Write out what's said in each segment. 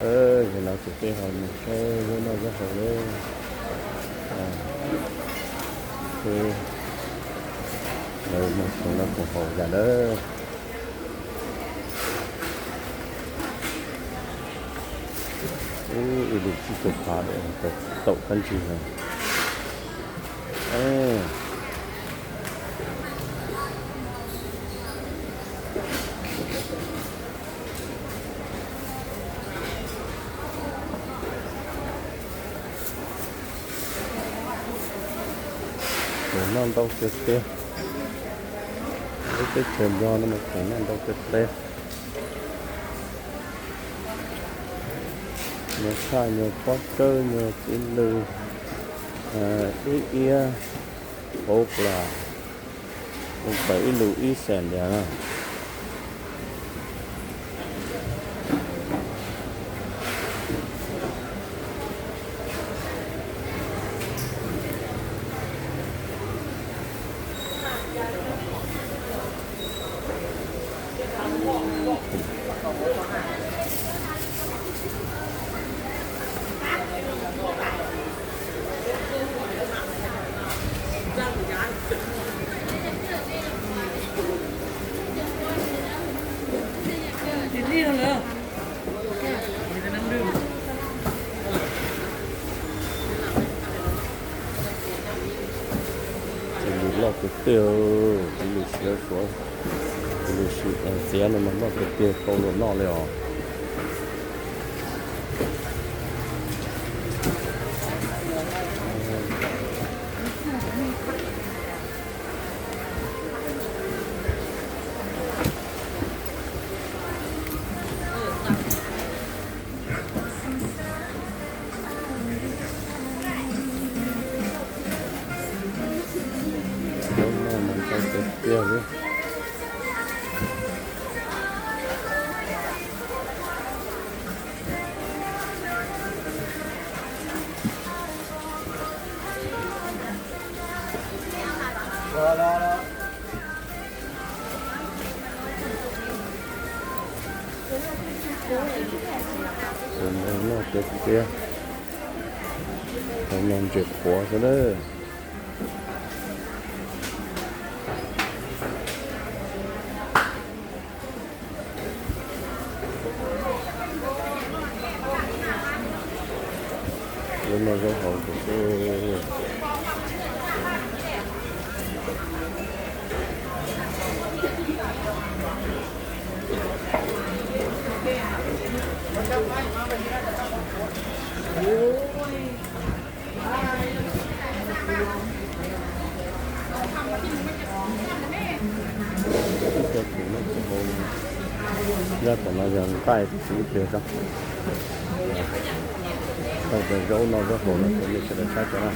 Zaum no ces peb ho mus saib zaub noj zaub haus lawm. Lawv muag khoom noj khoom haus yam lawm. Ub, ib lub tsib caug phav, taum kab ntsig no. Khoom noj ntau tiag tiag. Lub teb chaws Nplog no mas khoom noj ntau tiag tiag. Nyuag tshaj, nyuag pob kawb, nyuag txiv lws, ib iab, hauv plas, mus tawm ib lus ib xees ntiag na. Txiv lws loj tiag tiag, txiv lws siav suav, txiv lws txiav no mas loj tiag tiag, tau luam noj li os. Zaub noj mas ntau tiag tiag li. Tus no noj tiag tiag, tus no ntses qhuav xwb na. Zaub noj zaub haus tiag tiag. Cov khoom noj khoom haus nyob tom no yog nqaij tib si ib pliag xwb. Tau cov zaub noj zaub haus no ces nej sawv daws saib tso na.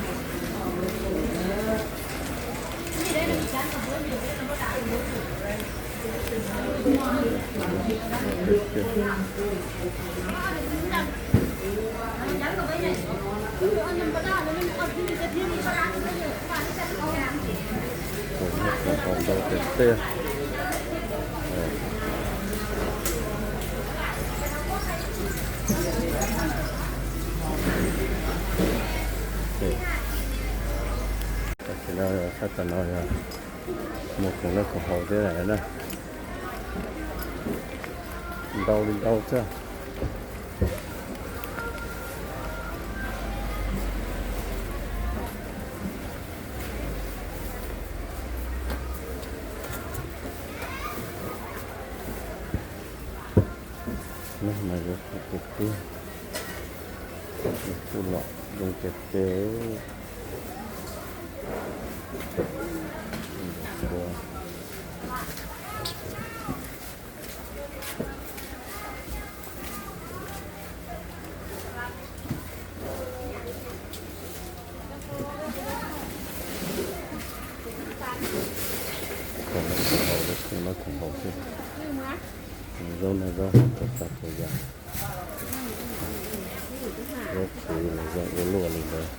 Khoom noj khoom haus ntau tiag tiag. Tam sim no sab tom no yog muag khoom noj khoom haus thiab na. Ntau li ntau thiab. Nag mas yuav kuv tiag tiag, kuj los zoo tiag tiag. Khoom noj khoom haus, khoom noj khoom haus xwb. Zaub noj zaub haus, txhua tsav txhua yam, zaub qhwv los zoo ua luaj li ntawd.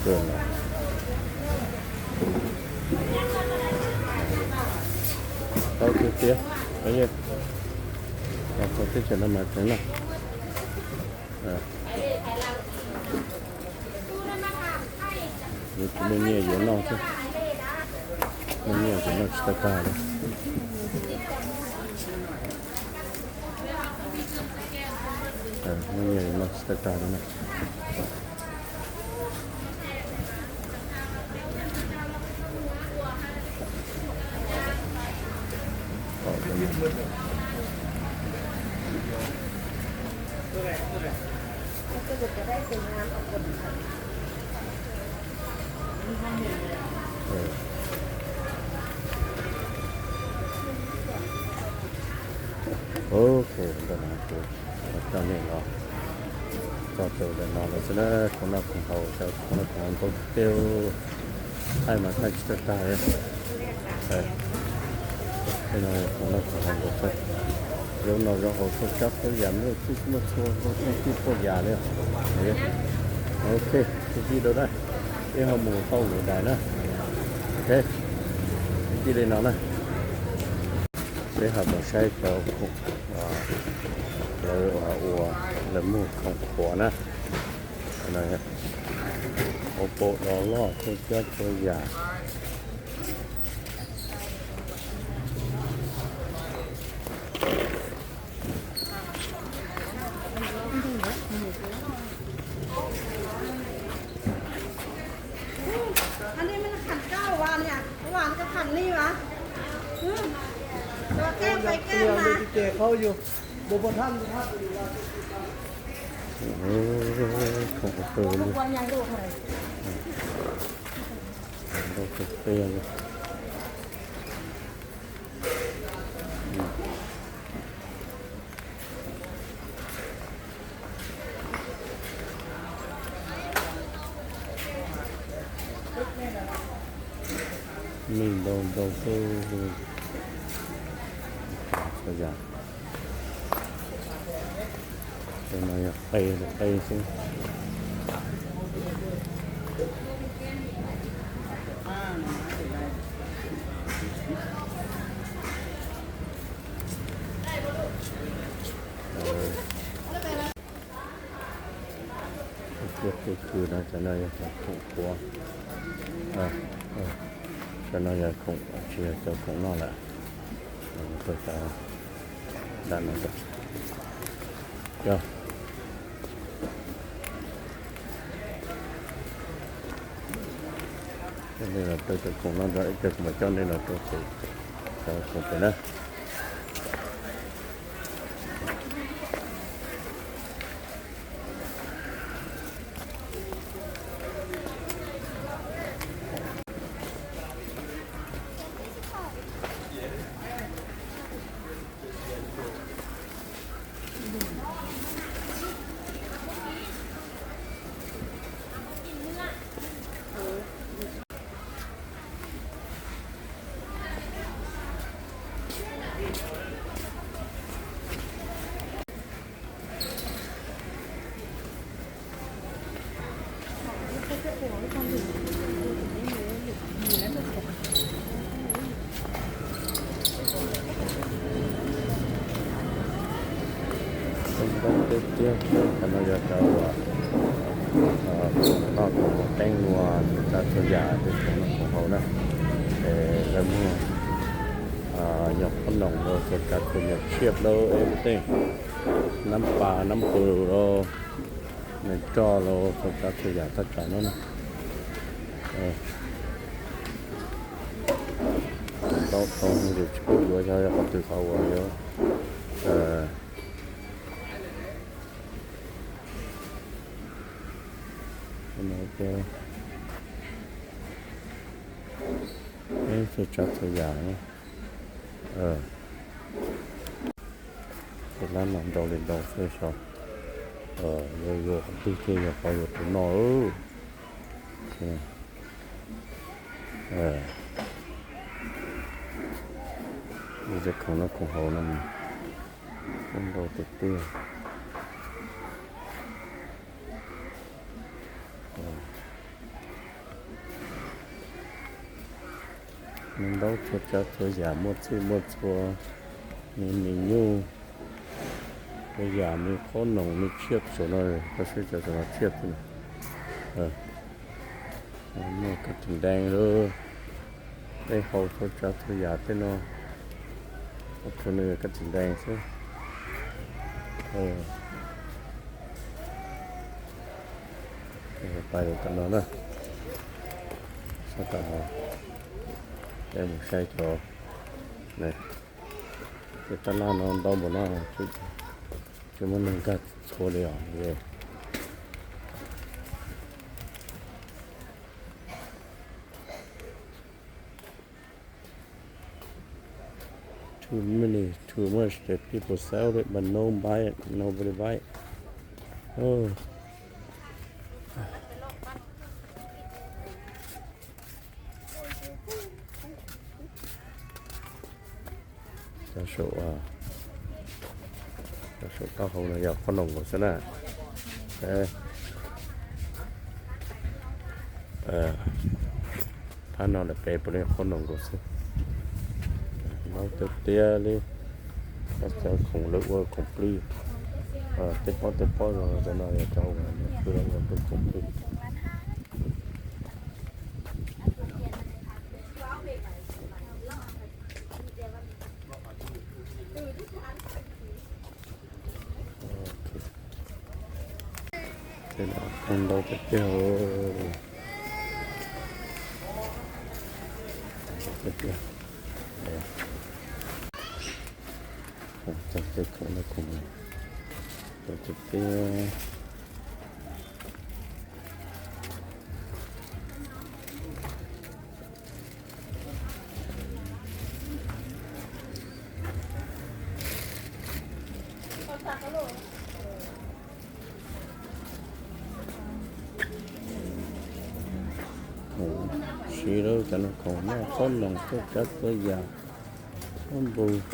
Kawg no. Tau tiag tiag, tau teb chaws no mas tseem no. Yuav tsis muaj nyiaj yuav noj xwb, muaj nyiaj ces noj tsis tau tag li. Muaj nyiaj noj tsis tau tag li na. Ok, ntawm no kuv coj nej los txog rau ntawm no lawm xwb na, khoom noj khoom haus, cov khoom noj khoom haus ntau tiag, thaij mas thaij tsis tag tag li. Tej no khoom noj khoom haus ntau tiag, zaub noj zaub haus, tshuaj tsab tshuaj yam, muaj txhua muaj txhua, muaj txhua txhua yam li. Ok, sib ntsib dua na, peb ho mus tauj lwm daim na. Ok, sib ntsib li no na. Peb ho mus saib cov khoom, lawv ua, lawv muag khoom qhuav na. Hauv paus dos loj, tshuaj tsab tshuaj yam. Khoom ua pw li. Ntau tiag tiag li. Neeg ntau ntau xwb. Txhua yam. Cov no yog qe, qe xwb. Tiag tiag kws no, cov no yog cov khoom qhuav. Cov no yog khoom, tsis yog cov khoom noj lawm. Tau cov nram no rau. Cov nej los rau cov khoom no rau, ib pliag kuv mam coj nej los rau pem cov khoom pem na. Ntau tiag tiag, cov no yog cov uas khoom noj khoom haus, teeb ua txhua tsav txhua yam, tej khoom noj khoom haus na. Es lawv muag nyuam qhuav noom los txhua tsav txhua yam, tshiab plaub tej, nab pas nab pw los, nws roj los txhua tsav txhua yam thaj tsam no na. Ntau tau yus tsis paub yuav, yog qhov twg qhov uas yuav. Txhua tsav txhua yam. Tej lab no ntau li ntau xwb, xyov yuav yuav qhov twg thiaj yog qhov yuav tau noj. Tej khoom noj khoom haus no mas kuj ntau tiag tiag. Ntaub txhua tsav txhua yam, muaj txhij muaj txhua, me nyuj, txhua yam, me qhob noom, me tshiab saum no, koj saib cov saum no tshiab tiag. Muaj kab tsis ntees lawm, tej hau txhua tsav txhua yam tej no, txhua no yog kab tsis ntees xwb. Pais rau tom no na, sab tom no, peb mus saib cov, cov tab laj no ntau npaum no, tsis muaj neeg nkag txhua li os. Too many, too much. The people sell it, but no buy it, nobody buy it. Oh. Cov saum, cov saum taub hau no yog qhob noom nkaus xwb na. Phab no lawv peb puav leej qhob noom nkaus xwb. Mob tiag tiag li. Koj cov khoom lawv ua khoom plig, tej pob tej pob zoo cov no yog cov uas lawv pw lawv ua khoom plig. Tej no ntau tiag tiag. Ntau tiag tiag. Tej khoom no khoom ntau tiag tiag. Khoom siv lawm, cov no khoom noj qhob noom txhua tsav txhua yam, txhua npus.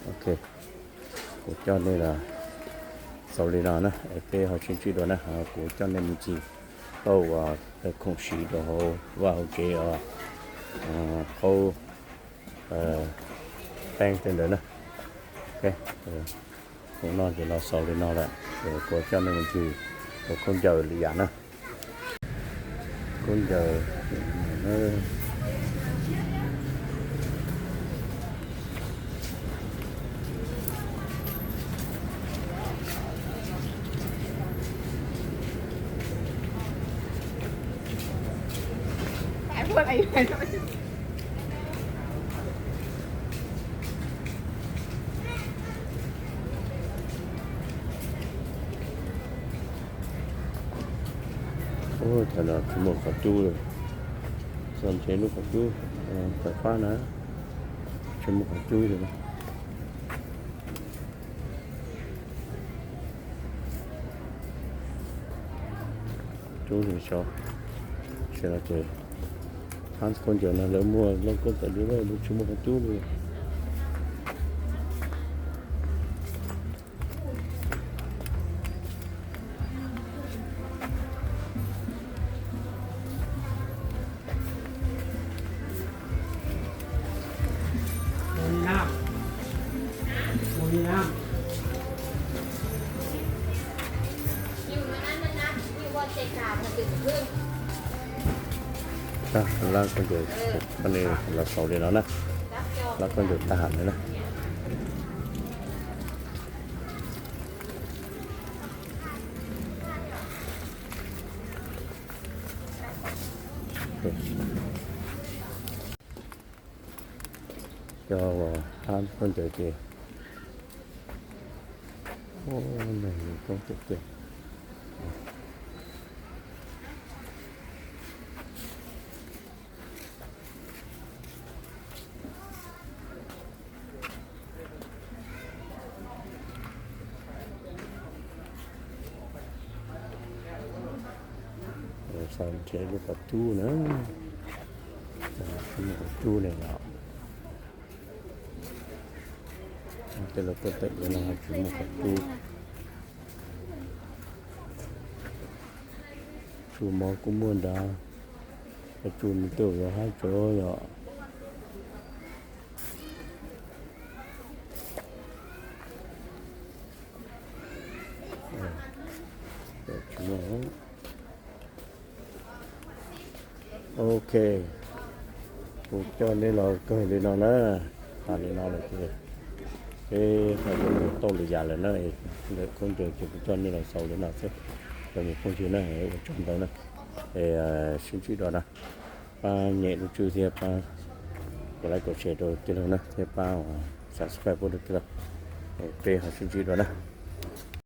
Ok, kuv coj nej los xaus li no na, es peb ho sib ntsib dua na. Kuv coj nej mus ncig tau uas khoom siv rau hauv vaj hauv tsev os, qhaub, peeb tej ntawd na. Ok, hnub no ces los xaus li no lawm, kuv coj nej mus ncig ua khaub ncaws li yam na. Khaub ncaws. Ua, thaum no tsis muaj qhov cub li. Txog ntshe lub qhov cub tawm pab na, tsis muaj qhov cub li. Cub li xyov, sawv daws ces hab khaub ncaws no lawv muaj loj kawg tas li, lawv tsis muaj qhov cub li. Lab khaub ncaws, koj ne los xaus li no na, lab khaub ncaws tag li na. Cov uas hab khaub ncaws ces, neeg coob tiag tiag. Nrhiav lub qhov cub na, tsis muaj qhov cub li os. Tej lawv tuaj teem li no tsis muaj qhov cub. Tsuj mov kuj muaj nrad, tsuj me tub yuav haib tsuav yom. Ok, kuv coj nej los kawg li no na. Hais li no lawm ces peb ho yuav mus tau lwm yam lawm na. Ntawm khaub ncaws ces kuv coj nej los xaus li no xwb. Cov me phooj ywg na, ua tsaug ntau na. Es sib ntsib dua na. Pab nyem lub tswb thiab pab like, share rau tij laug na, thiab pab subscribe pub rau tij laug. Peb ho sib ntsib dua na.